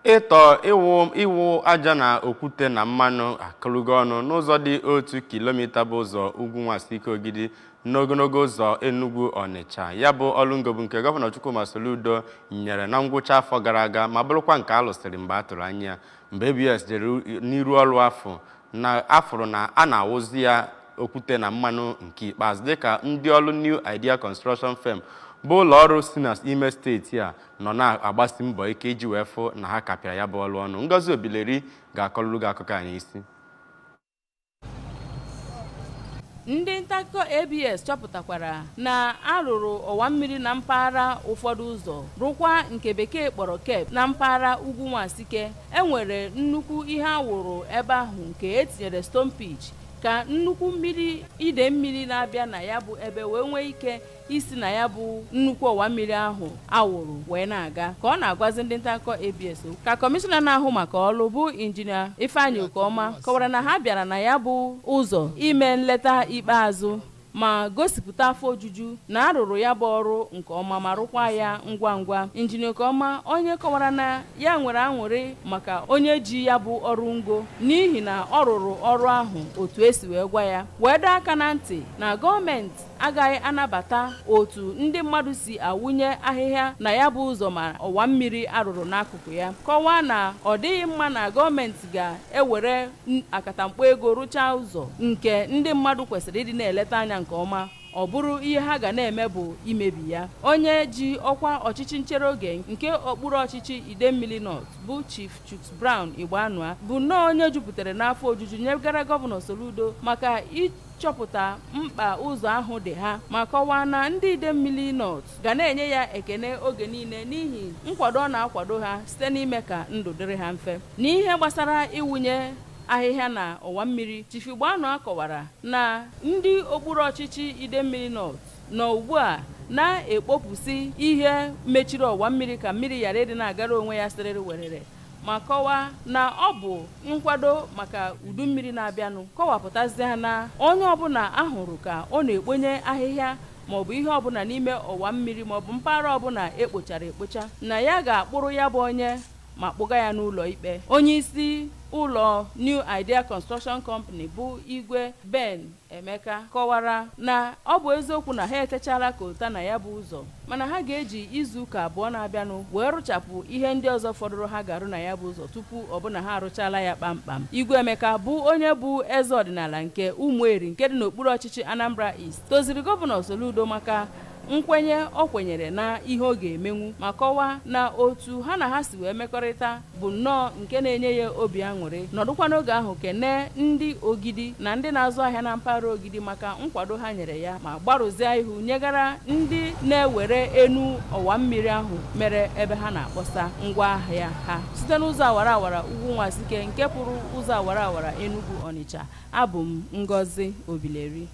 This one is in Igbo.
Ịtọ iwu aja na okwute na mmanụ akụrụgo ọnụ n'ụzọ dị 1 kilomita bụ ụzọ Ugwu Nwasike Ogidi n'ogologo ụzọ Enugu Ọnịcha. Ya bụ ọrụ ngo bụ nke Gọvanọ Chukwuma Soludo nyere na ngwụcha afọ gara aga, ma bụrụkwa nke a lụsịrị mgbe a tụrụ anya ya. Mgbe ABS jere n'iru ọrụ afọ na afụrụ na a na-awụzi ya okwute na mmanụ nke ikpeazụ, dịka ndị ọrụ New Idea Construction Firm, bụ ụlọ ọrụ si na ime steeti a, nọ na-agbasi mbọ ike iji wee fụ na ha kapịara ya bụ ọrụ ọnụ. Ngozi Obileri ga-akọrọ gị akụkọ a n'isi. Ndị ntaakụkọ ABS chọpụtakwara na arụrụ ọwa mmiri na mpaghara ụfọdụ ụzọ, rụkwa nke Bekee kpọrọ kerb na mpaghara Ugwu Nwasike. Enwere nnukwu ihe awụrụ ebe ahụ nke etinyere stone pitch ka nnukwu mmiri ide mmiri na-abịa na ya bụ ebe wee nwee ike isi na ya bụ nnukwu ọwa mmiri ahụ awụrụ wee na-aga. Ka ọ na-agwazi ndị ntaakụkọ ABS, ka kọmishọna na-ahụ maka ọrụ, bụ Injinia Ifeanyị Okeọma, kọwara na ha bịara na ya bụ ụzọ ime nleta ikpeazụ ma gosipụta afọ ojuju na arụrụ ya bụ ọrụ nke ọma ma rụkwa ya ngwa ngwa. Injinia Okeọma, onye kọwara na ya nwere aṅụrị maka onye ji ya bụ ọrụ ngo, n'ihi na ọ rụrụ ọrụ ahụ otu esi wee gwa ya, wee dọọ aka na ntị na gọọmenti agaghị anabata otu ndị mmadụ si awụnye ahịhịa na ya bụ ụzọ ma ọwa mmiri arụrụ n'akụkụ ya. Kọwaa na ọ dịghị mma na gọọmenti ga-ewere akatamkpo ego rụchaa ụzọ nke ndị mmadụ kwesịrị ịdị na-eleta anya nke ọma, ọ bụrụ ihe ha ga na-eme bụ imebi ya. Onye ji ọkwa ọchịchị nchere oge nke okpuru ọchịchị Idemmili North, bụ Chief Chuks Brown Igbanua, bụ nnọọ onye jupụtara n'afọ ojuju nyegara Gọvanọ Soludo maka ịchọpụta mkpa ụzọ ahụ dị ha, ma kọwaa na ndị Idemmili North ga na-enye ya ekene oge niile n'ihi nkwado ọ na-akwado ha site n'ime ka ndụ dịrị ha mfe. N'ihe gbasara ịwụnye ahịhịa na ọwa mmiri, Chief Igbanua kọwara na ndị okpuru ọchịchị Idemmili North nọ ugbu a na-ekpopụsị ihe mechiri ọwa mmiri ka mmiri ghara ịdị na-agara onwe ya sịrịrị werere, ma kọwaa na ọ bụ nkwado maka udu mmiri na-abịanụ. Kọwapụtazie na onye ọbụla ahụrụ ka ọ na-ekponye ahịhịa maọbụ ihe ọbụla n'ime ọwa mmiri maọbụ mpaghara ọbụla ekpochara ekpocha, na ya ga-akpụrụ ya bụ onye ma kpụga ya n'ụlọ ikpe. Onye isi ụlọ New Idea Construction Company, bụ Igwe Ben Emeka, kọwara na ọ bụ eziokwu na ha etechala kota na ya bụ ụzọ, mana ha ga-eji izu ụka 2 na-abịanụ wee rụchapụ ihe ndị ọzọ fọdụrụ ha ga-arụ na ya bụ ụzọ tupu ọbụna ha arụchala ya kpamkpam. Igwe Emeka, bụ onye bụ eze ọdịnala nke Ụmụeri nke dị n'okpuru ọchịchị Anambra East, toziri Gọvanọ Soludo maka nkwenye ọ kwenyere na ihe ọ ga-emenwu, ma kọwaa na otu ha na ha si wee mekọrịta bụ nnọọ nke na-enye ya obi aṅụrị. Nọdụkwa n'oge ahụ kenee ndị Ogidi na ndị na-azụ ahịa na mpaghara Ogidi maka nkwado ha nyere ya, ma gbarụzie ihu nyegara ndị na-ewere enu ọwa mmiri ahụ mere ebe ha na-akpọsa ngwaahịa ha. Site n'ụzọ awara awara Ugwu Nwasike nke pụrụ ụzọ awara awara Enugu Ọnịcha, abụ m Ngozi Obileri.